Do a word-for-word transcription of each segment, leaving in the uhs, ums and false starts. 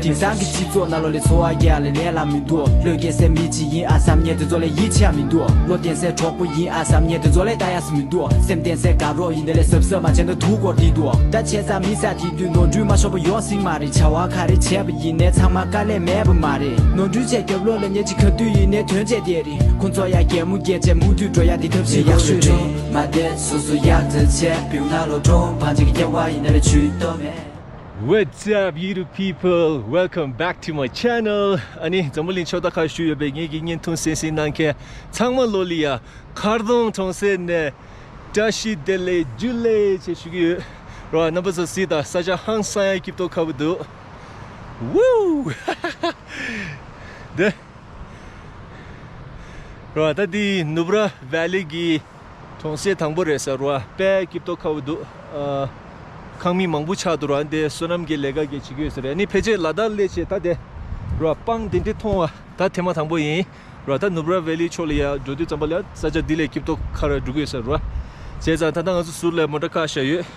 དེང་སང་གི་སྤྱི་ཚོགས་ནང་ལོགས་ལ་འཚོ་བ་རྒྱག་ལས་ལས་ལ་མི་འདུག་བློས་འགེལ་སའི་མི་གཅིག་ཡིན་ཨ་བསམ་མཁན་དེ་ཚོ་ལ་ཡིད་ཆེས་མི་འདུག་བློ་བརྟན་སའི་གྲོགས་པོ་ཡིན་ཨ་བསམ་མཁན་དེ་ཚོ་ལ་ལྟ་ཡག་མི་འདུག་སེམས་བརྟན་སའི་དགའ་རོགས་ཡིན་དེ་ལས་གཟབ་གཟབ་མ་བྱས་ན་དུག་སྐོར་དེ་འདུག་ད་བྱས་ཙང་མི་ས་དེ་དུས་ནོར་འཁྲུལ་མ་ཤོར་བ་ཡོང་སྲིད་མ་རེད། བྱ་བ་ག་རེ་བྱས་པ་ཡིན་ནའི་ཚང་མ་དཀའ་ལས་མེད་པ་མ་རེད། ནོར་འཁྲུལ་བྱས་རྒྱབ་ལོགས་ལ་ཉེས་ཅིག་ག་དུས་ཡིན་ནའི་དོན་བྱས་བསྡད་རེད། ཁོང་ཚོ་ཡང་གད་མོ་བགད་བྱས་མུ་མཐུད་འགྲོ་ཡག་དེ་ཐབས་ཤེས་ཡག་ཤོས་རེད། མ་བསྡད་སོ་སོ་ཡག་ཐག་ཆད་བེའུ་ནང་ལོགས་གྲོང་བང་ཅིག་གི་སྐྱེ་བ་ཡིན་ན་ལས་ཇུས་གཏོགས་མེད། What's up, YouTube people? Welcome back to my channel. ཨ་ནི་འཛམ་བུ་གླིང་ཕྱོགས་མཐའ་ཁག་བཞུགས་ཡོད་པའི་ངེད་ཀྱི་བརྙན་ཐུང་གསན་གཟིགས་གནང་མཁན་ཚང་མ་ལོ་ལི་ཡ་མཁར་རྫོང་གྲོང་གསེབ་ནས་བཀྲ་ཤིས་བདེ་ལེགས་ཇུ་ལེ་ཅེས་ཞུ་གི་ཡོད། རོ་རྣམ་པ་ཚོ་གཟིགས་དང་། ས་ཆ་ཧང་སང་ཡ་སྐྱིད་པོ་ཁ་བོ་འདུག་ཝུའུ། འདི། རོ་ད་འདི་ནུབ་ར་ཝེ་ལི་གི་གྲོང་གསེབ་དང་པོ་རེད་ཟེར་རོ། དཔེ་སྐྱིད་པོ་ཁ་བོ་འདུག་ཨ། ཁང་མིག་མང་པོ་ཆགས་འདུག་ར། འདི་སོ་ནམ་གྱི་ལས་ཀ་གི་བྱེད་ཀྱི་ཡོད་ས་རེད། ཨ་ནི་ཕལ་ཆེར་ལ་དྭགས་སླེབས་བྱས་ད་དེ་རོ་སྤང་དེ་འདྲ་མཐོང་བ་ད་ཐེངས་མ་དང་པོ་ཡིན་རོ། ད་ནུབ་ར་ཝེ་ལི་ཕྱོགས་ལ་ཡ་འགྲོ་དུས་ཙམ་པ་ལ་ས་ཆ་འདི་ལས་སྐྱིད་པོ་ཁ་ར་འགྲོ་གི་ཡོད་ས་རོ། བྱས་ཙང་ད་ལྟ་ང་ཚོ་ཟུར་ལ་མོ་ཊ་ཁ་བཞག་ཡོད།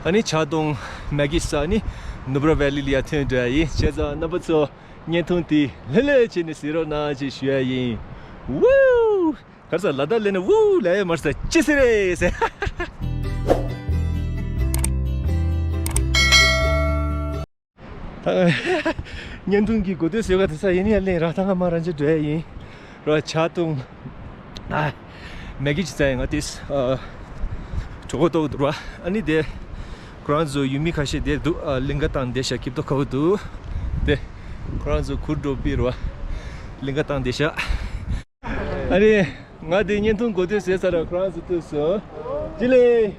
ཨ་ནི་ཇ་དང་མེ་གི་ཟ་ནི་ནུབ་ར་ཝེ་ལི་ལ་ཡ་ཐོན་འགྲོ་ཡ་ཡིན། བྱས་ཙང་རྣམ་པ་ཚོ་བརྙན་ཐུང་དེ་ལྷོད་ལྷོད་བྱས་ནས་གཟིགས་རོགས་གནང་ཅེས་ཞུ་ཡ་ཡིན། ཝུའུ། ག་རེ་ཟ། ལ་དྭགས་སླེབས་ནས་ཝུའུ་ལབ་ཡ་མ་རེད་ཟེར། ཅི་ཟེར་རེད་ཟེར། ད་བརྙན་ཐུང་གི་གོ་ཐོས་ཟེར་བ་དེ་ས་ཡིན་ཡ་ལེན་ར། ད་ང་མ་རང་ཅི་འགྲོ་ཡ་ཡིན་ར། ཇ་དང་ཨ་མེ་གི་ཅི་ཟ་ཡ་ང་དེས་ཨ་གྲོད་ཁོག་ལྟོགས་འདུག་ར། ཨ་ནི་དེ་ཁོ་རང་ཚོ་ཡུལ་མི་ཁ་ཤས་དེ་འདུག་ཨ་གླིང་ག་བཏང་བསྡད་ཤག་སྐྱིད་པོ་ཁ་བོ་འདུག་དེ་ཁོ་རང་ཚོ་ཁུར་འགྲོ་པི་ར་བ་གླིང་ག་བཏང་བསྡད་ཤག་ཨ་ནི་ང་དེ་བརྙན་ཐུང་གོ་ཐོས་ཟེར་ས་ར་ཁོ་རང་ཚོ་ཐུག་སོང་། ཅི་ལེ།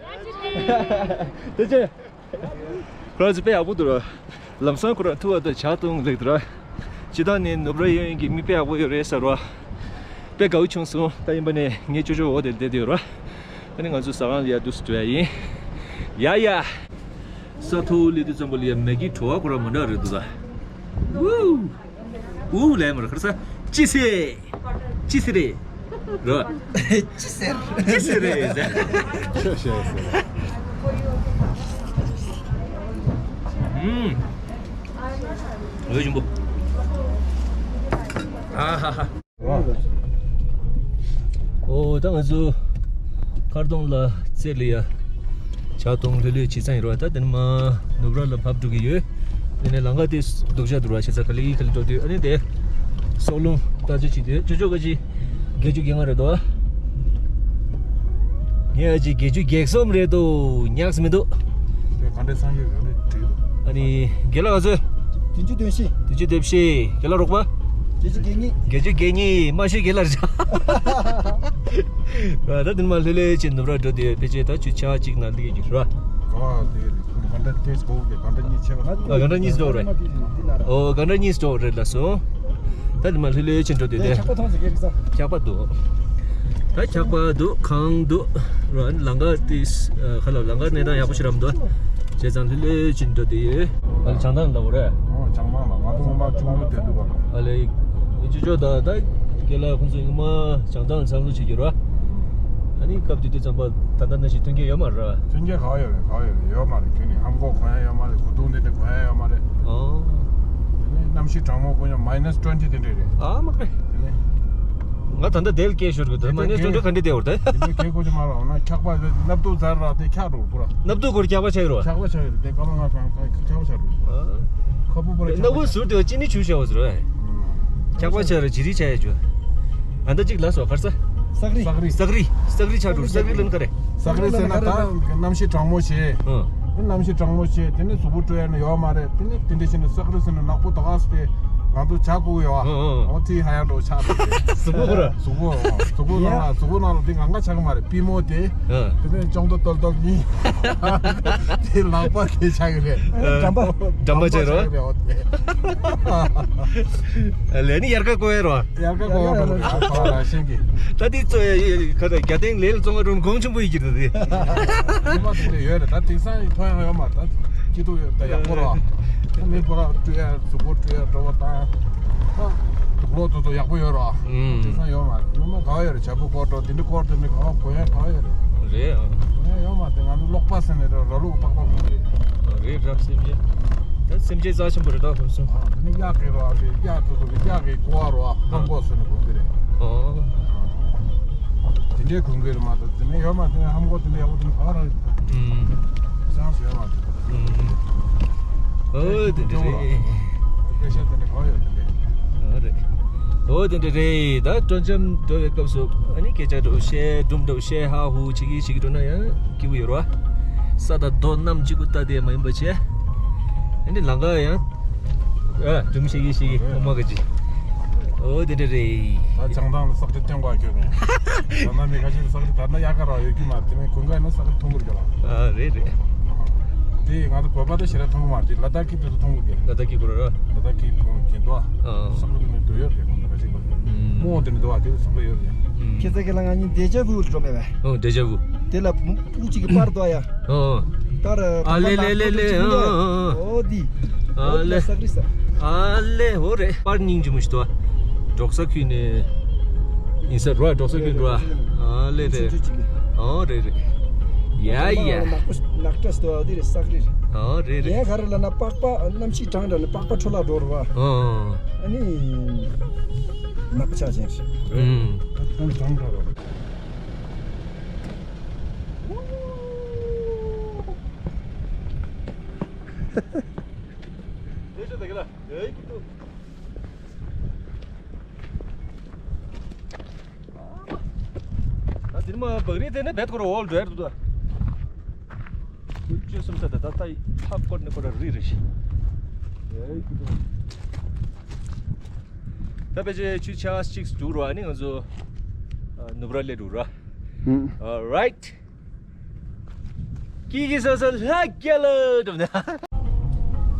དེ་ཅི། ཁོ་རང་ཚོ་དཔེ་ཡག་པོ་འདུག་ར། ལམ་སང་ཁོ་རང་ཐུག་པ་དང་ཇ་དང་ལེགས་འདུག་ར། སྤྱིར་བཏང་ནས་ནུབ་ར་ཡོང་མཁན་གྱི་མི་དཔེ་ཡག་པོ་ཡོད་རེད་ཟེར་བ། དཔེ་དགའ་བོ་བྱུང་སོང་། ད་ཡིན་པ་ནས་ངའི་ཅོ་ཅོ་འོག་དེར་བསྡད་བསྡད་ཡོད་ར། ཨ་ནི་ང་ཚོ་ཟ་ཁང་ལ་ཡར་འདུག་སེ་འགྲོ་ཡ་ཡིན། ཡ་ཡ། ས་མཐོ་བོ་སླེབས་དུས་ཙམ་པ་ལ་ཡ་མེ་གི་བྲོ་བ་ཁོ་རང་མ་འདྲ་རེད་འདུག་ད། ཝུའུ། ཝུའུ་ལབ་མ་རེད། ག་རེ་ཟ། ཅི་ཟེར། ཅི་ཟེར་རེད། རོ། ཅི་ཟེར། ཅི་ཟེར་རེད་ཟེར། ཤོ་ཤོ་ཟེར། ཨུམ། འོད་ཞིམ་པོ། ཨ་ཧ་ཧ། ཨོ་ད་ང་ཚོ་མཁར་གདོང་ལ་རྩེ་ལ་ཡ་ཇ་དང་ལྷོད་ལྷོད་བྱེད་ས་ཡིན་རོ། ད་དེ་ནས་མར་ནུབ་ར་ལ་བབས་འགྲོ་གི་ཡོད། དེ་ནས་ལམ་ཁ་དེ་སྡུག་ཅག་འདུག་ར། བྱས་ཙང་ག་ལེ་ག་ལེ་འགྲོ་དུས་ཨ་ནི་དེ་སྲོག་རླུང་ལྟ་ཅི་བྱེད་དུས་ཅོ་ཅོ་ག་ཅི་བརྒྱད་ཅུ་གྱ་ལྔ་རེད་དོ། ངས་ཨ་ཅི་བརྒྱད་ཅུ་གྱ་གསུམ་རེད་དོ། ཉག་མི་འདུག་དེ་ག་འདྲའི་སང་ཡོད་རེད་བྲིས་འདུག་ཨ་ནི་རྒན་ལགས་ག་ཚོད། བདུན་ཅུ་དོན་བཞི། བདུན་ཅུ་དོན་བཞི། རྒན་ལགས་རོགས་པ། བརྒྱད་ཅུ་གྱ་གཉིས། བརྒྱད་ཅུ་གྱ་གཉིས། མ་ཤོད་རྒན་ལགས་རེད། ད་དེ་ནས་མར་ལྷོད་ལྷོད་བྱས་ནུབ་ར་འགྲོ་དུས་ཕལ་ཆེར་ད་ཆུ་ཚོད་གཅིག་ནང་སླེབས་ཀྱི་རེད། ག་དེ་རེད། ག་འདྲ་དེ་སྒོ་གི་ག་འདྲ་གཉིས་ཆེ་བ། ཨ་ག་འདྲ་གཉིས་འགྲོ་རེད། ཨོ་ག་འདྲ་གཉིས་འགྲོ་རེད་ལགས་སོ། ད་ནི་མར་ལྷོད་ལྷོད་བྱས་འགྲོ་དུས་དེ། འཁྱག་པ་མཐོང་ཟེར་གྱི་རེད་ས། འཁྱག་པ་འདུག་ད་འཁྱག་པ་འདུག་གངས་འདུག་ར། ལམ་ཁ་དེ་ཁ་ལ་ལམ་ཁ་གནས་སྟངས་ཡག་པོ་ཞིག་རག་མི་འདུག་བྱས་ཙང་ལྷོད་ལྷོད་བྱས་འགྲོ་དུས་ཡོད། ཨ་ལ་བྱང་ཐང་ལ་འོ་རེད། ཨོ་བྱང་ཐང་ལ་ང་ཚོ་སྔོན་མ་ཆུང་དུས་བསྡད་དུས་པ་ལ། ཨ་ལས། ཅོ་ཅོ་ད་ད་རྒན་ལགས་ཁོང་ཚོ་ཡང་མ་བྱང་ཐང་ལ་ཚང་འཛོམས་བྱེད་ཀྱི་ར། ཨ་ནི་སྐབས་དེ་དུས་ཙམ་པ་ད་ལྟ་ནང་བཞིན་མཐུན་རྐྱེན་ཡོད་མ་རེད། མཐུན་རྐྱེན་ག་ཡོད་རེད། ག་ཡོད་རེད། ཡོད་མ་རེད། ཁྱོད་ནི་ཧམ་གོག་གོན་ཡ་ཡོད་མ་རེད། གོས་ཐུང་དེ་འདྲ་གོན་ཡ་ཡོད་མ་རེད། ཨོ། དེ་ནས་གནམ་གཤིས་གྲང་མོ་དཔེ་ཉོ་མའི་ནས་ཊུ་ཝེན་ཊི་དེ་འདྲ་རེད། ཨ་མ་ཀ་རེད། དེ་ནས་ང་ད་ལྟ་དེ་ལ་སྐད་ཤོར་གི་འདུག་མའི་ནས་ཊུ་ཝེན་ཊི་ག་འདྲ་བསྡད་ཡོད་རེད། དེ་འདྲ་སྐད་གོ་ཅི་མ་རེད། འོ་ན་འཁྱག་པ་སྣབས་དུག་ཛར་ར་དེ་འཁྱག་འགྲོ་པོ་ར། སྣབས་དུག་སྐོར་འཁྱག་པ་ཆགས་ཡོད་ར། འཁྱག་པ་ཆགས་ཡོད་རེད། དེ་སྐར་མ་ལྔ་གང་གང་འཁྱག་པ་ཆགས་འགྲོ་པོ་ར། ཨ། ཁ་སྤུ་པོ་ར་འཁྱག་པ་ཆགས། སྣབས་དུག་ཟུར་དེ་ཅི་ནི་ཆུ་བྱས་པ་ཟེར་ར། འཁྱག་པ་ཆགས་ར་ཇི་རི་ཆགས་ཡ་ཆུ། ཨ་ད་ཅིག་ལ་སོ་ག་རེ་ཟ། སག་རི། སག་རི། སག་རི་ཆགས་འགྲོ། སག་རི་ལབ་ན་ག་རེ། སག་རི་ཟེར་ན་ད་གནམ་གཤིས་གྲང་མོ་བྱས། ཨ། གནམ་གཤིས་གྲང་མོ་བྱས་དེ་ནས་གཟུགས་པོ་བཀྲུ་ཡ་ནི་ཡོད་མ་རེད། དེ་ནས་དེ་འདྲ་བྱས་ནས་སག་རི་ཟེར་ན་ནག་པོ་ད་ག་སེ་ང་ཚོ་ཇ་བསྐོལ་ཡོད་ཨ། ཨ་ཨ། འོ་དེ་ཧ་ཡང་འགྲོ་ཆགས་འགྲོ་རེད། གཟུགས་པོ་ག་རེ། གཟུགས་པོ་གཟུགས་པོ་ནང་ལ་གཟུགས་པོ་ནང་ལ་དེ་ང་ང་ཆགས་ཀྱི་མ་རེད། པུས་མོ་དེ། ཨ། དེ་ནས་ཅོང་ཏོ་ཏོལ་ཏོལ་གཉིས། དེ་ལག་པ་དེ་ཆགས་ཀྱི་རེད། འགྲམ་པ། འགྲམ་པ་ཆགས་རོ། འགྲམ་པ་ཆགས་ཀྱི་རེད་འོ་དེ། ལས་ནི་དབྱར་ཁ་བསྐོལ་ཡ་རོ། དབྱར་ཁ་བསྐོལ་ཡ་རོ། ཨ་ཕ་ར་ཤེས་ཀྱི། ད་དེ་ཚོ་ཡ་ཁ་ད་རྒྱ་སྟེང་ལས་ལ་བཙོང་བ་རུང་གོང་ཆེན་པོ་ཡི་གྱི་རེད་དེ། ཉི་མ་དེ་འདྲ་ཡོད་རེད། ད་དེང་སང་ཐོ་ཡང་ཡོད་མ་རེད། ད་སྐྱིད་སྡུག་ཡོད། ད་ཡག་པོ་རོ། མི་པོ་ར་བཀྲུ་ཡ་གཟུགས་པོ་བཀྲུ་ཡ་འགྲོ་བ་དང་། ད་དུག་ལོག་དུ་དུ་ཡག་པོ་ཡོད་རོ། ཨུམ། དེང་སང་ཡོད་མ་རེད། ཉི་མ་ག་བ་ཡོད་རེད། བྱ་སྤུ་བསྐོར་འགྲོ། དེ་འདྲ་བསྐོར་དེ་འདྲ་ག་བ་གོན་ཡ་ག་བ་ཡོད་རེད། རེད་ཨ། གོན་ཡ་ཡོད་མ་རེད། ང་ཚོ་ཀློག་པ་ཟེར་ནས་ར་ར་ལུག་པགས་པ་གོན་གི་རེད། རེད་རབ་སེམས་ཅན། ད་སེམས་ཅན་རྩ་ཆེན་པོ་རེད་ད་ཁོང་ཚོ། ཨ་དེ་ནི་གཡག་གི་རོ་ཨ་ཞེས་གཡག་ཏུ་ཏུ་གི་གཡག་གི་ཀོ་བ་རོ་ཨ་ཧམ་གོ་ཟེར་ནས་གོ་གི་རེད། ཨོ། དེ་འདྲའི་གོན་གི་རེད་མ་གཏོགས་དེ་ནི་ཡོད་མ་དེ་ནི་ཧམ་གོ་དེ་འདྲའི་ཡག་པོ་དེ་ནི་ག་ར་རེད། ཨུམ། ཅང་ཟེར་མ་དེ། ཨུམ། ཨོ་དེ་འདྲ་རེད། སྐད་ཆ་དེ་འདྲ་ག་ཡོད་དེ་འདྲ། ཨོ་རེད། ཨོ་དེ་འདྲ་རེད། ད་སྤྲོ་འཆམ་འགྲོ་བའི་སྐབས་སུ་ཨ་ནི་སྐད་ཆ་འདྲ་བཤད་སྒྲུང་འདྲ་བཤད་ཧ་ཧུ་བྱེད་ཀྱི་བྱེད་ཀྱི་འགྲོ་ན་ཡང་སྐྱིད་པོ་ཡོད་རེད་བ། ས་དང་རྡོ་གནམ་གཅིག་པུ་ལྟ་དེ་མ་ཡིན་པ་བྱས། ཨ་ནི་ལམ་ཁ་ཡང་། ཨ་སྒྲུང་བཤད་ཀྱི་བཤད་ཀྱི་ཨོ་མ་ག་ཅི། ཨོ་དེ་འདྲ་རེད། ད་བྱང་ཐང་ལ་སག་རི་སྟོན་པ་ཁྱོད་ནས། ད་ནམ་མི་ཁ་ཤས་སག་རི་ད་ན་ཡག་ག་ར་ཡོད་ཀྱི་མ་དེ་མིན་ཁོང་ག་ནས་སག་རི་མཐོང་གི་རྒྱུ་ལ། ཨ་རེད་རེད། དེ་ང་ཚོ་བོད་པ་དང་ཞེ་དྲག་མཐོང་གི་མ་རེད། ལ་དྭགས་ཀྱི་དེ་ཚོ་མཐོང་གི་རེད། ལ་དྭགས་ཀྱི་གོ་ར། ལ་དྭགས་ཀྱི་མཐོང་གི་འདུག་ཨ། སག་རི་དེ་ནས་འགྲོ་ཡོད་རེད་ཁོང་ཚོ་ཁ་ཤས་པ། མོ་དེ་ནས་འདུག་ཨ་དེ་སག་རི་ཡོད་རེད། ཁྱེད་ཚ་གི་ལ་ང་གཉིས་ཌེ་ཇ་བུ་འགྲོ་མེད་པས། ཨོ་ཌེ་ཇ་བུ། དེ་ལ་ཕྲུ་གུ་གཅིག་གི་པར་འདུག་ཡ། ཨོ། པར་ཨ་ལེ་ལེ་ལེ་ལེ། ཨོ་ཨོ་ཨོ། ཨོ་དེ། ཨ་ལེ། སག་རི་ས། ཨ་ལེ་ཧོ་རེ། པར་སྙིང་རྗེ་མོ་ཞིག་འདུག་ཨ། འབྲོག་ས་ཁུལ་ནས་ཡིན་ས་རོ་འབྲོག་ས་ཁུལ་འགྲོ་ཨ། ཨ་ལེ་རེ། ཨོ་རེ་རེ། ཡ་ཡ། ནག་པོ་ནག་ཏྲ་སྟོ་ཨ་དེ་རེ་སག་རི་རེ། ཨོ་རེ་རེ། ཡ་ག་རེ་ལ་ན་པགས་པ་གནམ་གཤིས་གྲང་དྲགས་ནས་པགས་པ་འཕྲོ་བརླག་འགྲོ་རུ་བ། ཨོ། ཨ་ནི། ནག་པོ་ཆགས་ཅན་རེད། ཨུམ། གནམ་གྲང་དྲགས་རོ། ད་དེར་མ་བག་རི་དེ་ནས་བེད་ཁོ་ར་འོལ་འགྲོ་ཡར་འདུག་ད། ཁོ་ཆུ་སུམ་ཚ་ད་ད་ད་ཧ་ཀོར་ནི་ཁོ་ར་རི་རེ་ཤི། ད་ཕལ་ཆེར་ཆུ་ཆགས་གཅིག་འཇུག་རོགས་ཨ་ནི་ང་ཚོ་ནུབ་ར་ལས་འགྲོ་ར། Alright། ཀི་ཀི་སོ་སོ་ལྷ་རྒྱལ་ལོ་འགྲོ་ན།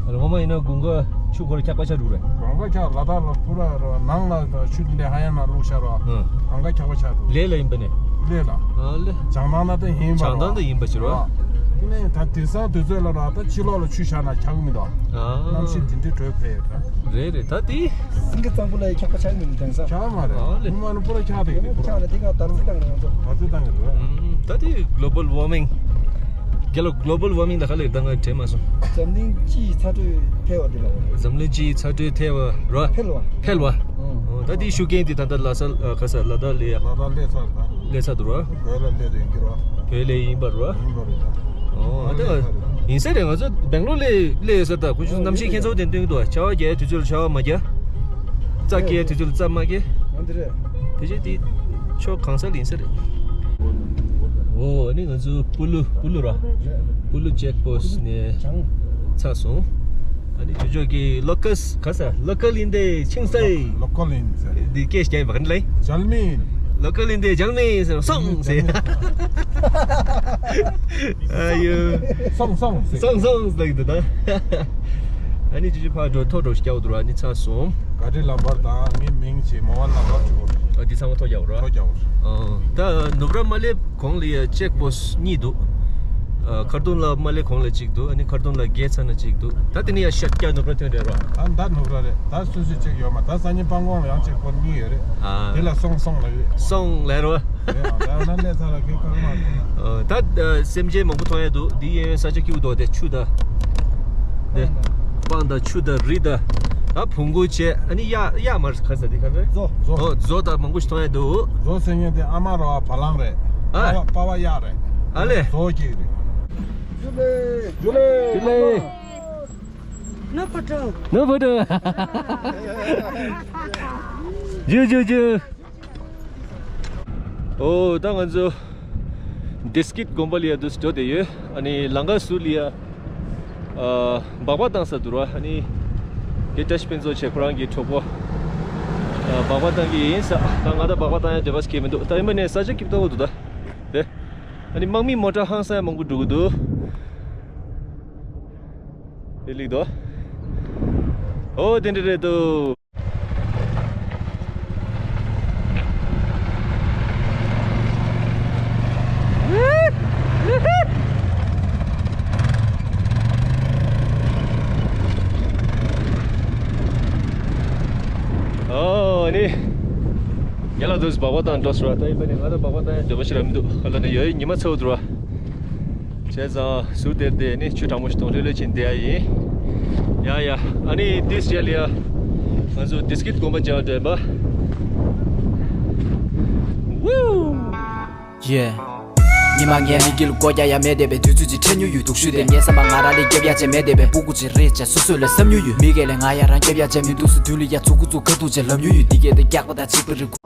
ཨ་ལ་ངོ་མ་ཡིན་ན་དགུན་ཁ་ཆུ་ཁོར་འཁྱག་པ་ཆགས་འགྲོ་རེད། དགུན་ཁ་འཁྱག་ལ་དྭགས་ལ་ཕུ་ར་ར་ནང་ལ་ཆུ་འདི་ཧ་ཡ་ན་བླུགས་ཤ་ར། ཨ། གང་ག་འཁྱག་པ་ཆགས་འགྲོ། ལས་ལ་ཡིན་པ་ནས། ལས་ལ། ཨ་ལེ། བྱང་ཐང་ན་ད་ཡིན་པ་ར། བྱང་ཐང་ད་ཡིན་པ་ཞིག་ར། དེ་ནས་ད་དེང་སང་དུས་ཚོད་ལ་ར་ད་ཕྱི་ལོགས་ལ་ཆུ་བཞག་ན་འཁྱག་མི་འདུག་ཨ། གནམ་གཤིས་འདི་འདྲ་དྲོད་འཕེལ་ཡོད་ད། རེད་རེད་ད་དེ། སིང་གེ་གཙང་པོ་ལ་ཡི་འཁྱག་པ་ཆགས་མི་འདུག་དེང་སང་། འཁྱག་མ་རེད། ཨ་ལེ། སྔོན་མ་ནི་པུ་ར་འཁྱག་དེ་ཡིན་འཁྱག་རེད་དེ་ག་དར་རྩི་བཏང་རེད་ང་ཚོ། དར་རྩི་བཏང་གི་རེད། ད་དེ་གློ་བལ་ཝར་མིང་། རྒྱལ་ལོ་གློ་བལ་ཝར་མིང་ད་ག་ལེར་ད་ང་དྲན་མ་སོང་། འཛམ་གླིང་སྤྱིའི་ཚ་དྲོད་འཕེལ་བ་དེ་ལ་འོ་རེད། འཛམ་གླིང་སྤྱིའི་ཚ་དྲོད་འཕེལ་བ་ར། འཕེལ་བ། འཕེལ་བ། ཨོ། ད་དེའི་ཤུགས་རྐྱེན་དེ་ད་ལྟ་ལྷ་ས་ལ་ག་ས་ལ་དྭགས་ལ་ཡ། ལ་དྭགས་ལ་ཚར་ད། ལ་ཚར་འདུག་ར། བོད་ལ་སླེབས་དུ་ཡིན་གྱི་རོ། བོད་ལ་ཡིན་པ་རོ། ཡིན་པ་རེད་ད། ཨོ་ད་ཡིན་ས་རེད། ཡིན་ས་རེད། ང་ཚོ་སྦེང་ལོར་ལ་སླེབས་ཡོད་ས་ད་ཁོ་ཚོ་གནམ་གཤིས་ཁྱེད་ཚོ་དེ་སྟོན་གྱི་འདུག་ཆར་པ་རྒྱག་དུས་ཚོད་ལ་ཆར་པ་མ་རྒྱག་རྩྭ་སྐྱེ་དུས་ཚོད་ལ་རྩྭ་མ་སྐྱེ། འོ་འདི་རེད། དེ་བཞིན་དེ་ཕྱོགས་གང་ས་ལ་ཡིན་ས་རེད། འོ་ཨ་ནི་ང་ཚོ་སྤུ་ལུ་སྤུ་ལུ་ར། སྤུ་ལུ་ཅེག་པོ་སི་ནས་ཚར་སོང་། ཨ་ནི་ཅོ་ཅོ་གི་ལོ་ཀལ་ག་ས་ལོ་ཀལ་ཡིན་ཏེ་ཆིང་སའི། ལོ་ཀལ་ཡིན་ཟེར། འདི་སྐད་ཆ་རྒྱག་པ་ག་འདྲ་ལ་ཡིན། འཇལ་མི་ཡིན། ལོ་ཀལ་ཡིན་ཏེ་འཇལ་མི་ཡིན་ཟེར་སོང་ཟེར། ཨ་ཡོ། སོང་སོང་ཟེར། སོང་སོང་ཟེར་གི་འདུག་ད། ཨ་ནི་ཅི་ཅི་ཕར་འགྲོ་ཐོ་འགྲོ་སྐྱའོ་འདུག་ཨ་ནི་ཚར་སོང་། ག་ཏྲི་ལམ་བར་དང་ངའི་མིང་བྱས་མོ་བ་ལམ་བར་འགྲོ། ཨ་འདི་ཚང་མ་ཐོ་རྒྱག་ར། ཐོ་རྒྱག་ར། ཨ་ད་ནུབ་ར་མ་སླེབས་གོང་ལ་ཡ་ཅེག་པོ་སི་གཉིས་འདུག་ཨ་ཁར་དུང་ལ་མ་སླེབས་གོང་ལ་གཅིག་འདུག་ཨ་ནི་ཁར་དུང་ལ་བརྒལ་ཚར་ན་གཅིག་འདུག་ད་དེ་ནི་ཡ་ཤར་རྒྱག་ནུབ་ར་ཐོན་རེད་ར། ད་ད་ནུབ་ར་རེད། ད་སུ་སུ་ཅིག་ཡོད་མ་ད་སང་ཉིན་སྤང་གོང་ལ་ཡང་ཅིག་སྐོར་གཉིས་ཡོད་རེད། ཨ་དེ་ལ་སོང་སོང་ལ་ཡོད། སོང་ལ་རོ། ཨེ་ཨ་ད་ན་ལས་ཚ་ལ་གི་ཀ་མ་ཨ་ད་ཨ་སེམས་ཅན་མང་པོ་མཐོང་ཡ་འདུག་འདི་གཡས་གཡོན་ས་ཆ་སྐྱིད་པོ་འདུག་དེ་ཆུ་ད། དེ་སྤང་ད་ཆུ་ད་རི་ད། ད་བོང་གུ་བྱས་ཨ་ནི་གཡག་གཡག་མར་ག་ས་དེ་ག་རེད། མཛོ། མཛོ། ཨོ་མཛོ་ད་མང་པོ་ཞིག་མཐོང་ཡ་འདུག་མཛོ་ཟེར་མཁན་དེ་ཨ་མ་རོ་བ་ལང་རེད། ཨ། པ་བ་པ་བ་གཡག་རེད། ཨ་ལེ། མཛོ་གཅིག་རེད། ཇུ་ལེ། ཇུ་ལེ། ནུ་བུ་ཀྲུང་། ནུ་བུ་ཀྲུང་། ཇུ་ཇུ་ཇུ། ཨོ་ད་ང་ཚོ་ཌི་སི་ཀིཊ་དགོན་པ་ལ་ཡ་འདུག་སེ་འགྲོ་བསྡད་ཡོད། ཨ་ནི་ལམ་ཁ་ཟུར་ལ་ཡ་ཨ་སྦག་སྦག་བཏང་ས་འདུག་ར། ཨ་ནི་དེ་བཀྲ་ཤིས་ཕུན་ཚོགས་བྱས་ཁོ་རང་གི་གྲོགས་པོ་ཨ་སྦག་སྦག་བཏང་གི་ཡིན་ས། ད་ང་ད་སྦག་སྦག་བཏང་ཡ་འདོད་པ་སྐྱེ་མི་འདུག་ད་ཡིན་པ་ནས་ས་ཆ་སྐྱིད་པོ་འདུག་ད་དེ། ཨ་ནི་དམག་མི་མོ་ཊ་ཧང་སང་ཡ་མང་པོ་འགྲོ་གི་འདུག་དེ་ལིག་དོ། ཨོ་དེ་འདྲ་རེད་འདུག་ཨོ་ནི། ཡ་ལ་དུས་སྦག་སྦག་བཏང་འགྲོ་སོང་ར། ད་ཡིན་པ་ནི་ང་ད་སྦག་སྦག་བཏང་ཡ་འདོད་པ་ཞིག་ར་མི་འདུག་ཁ་ལ་ནི་ཡོད་ཉི་མ་ཚ་བོ་འདུག་ར། བྱས་ཙང་ཟུར་དེར་བསྡད་ནི་ཆུ་གྲང་མོ་ཞིག་འཐུང་ལྷོད་ལྷོད་ཕྱིན་བསྡད་ཡ་ཡིན། ཡ་ཡ། ཨ་ནི་དེ་རྗེས་ལ་ཡ། ང་ཚོ་བདེ་སྐྱིད་དགོན་པ་མཇལ་བ་འགྲོ་ཡིན་པ། Woo! Yeah. ཉི་མ་ངའི་མིག་གི་ལ་སྒོ་རྒྱག་ཡ་མེད་བསྡད་པས། དུས་ཚོད་ཅིག་འཕྲད་མྱོང་ཡོད། སྡུག་ཤོས་དེ་ངའི་བསམ་པ་ང་རང་ལས་རྒྱབ་ཡ་ཅན་མེད་བསྡད་པས། སྤུ་གུ་ཅིག་རེད་ཅེས་སོ་སོ་ལ་བསམ་མྱོང་ཡོད། མི་སྒེར་ལས་ང་ཡ་རང་རྒྱབ་ཡ་ཅན་མི་འདུག་སུ་དུས་ལ་ཡ་ཚུགས་ཀུ་ཚུགས་ཁ་ཐུག་ཅེས་ལབ་མྱོང་ཡོད། འདི་སྐད་དེ་རྒྱག་པ་དང་གཅིག་པ་རེད།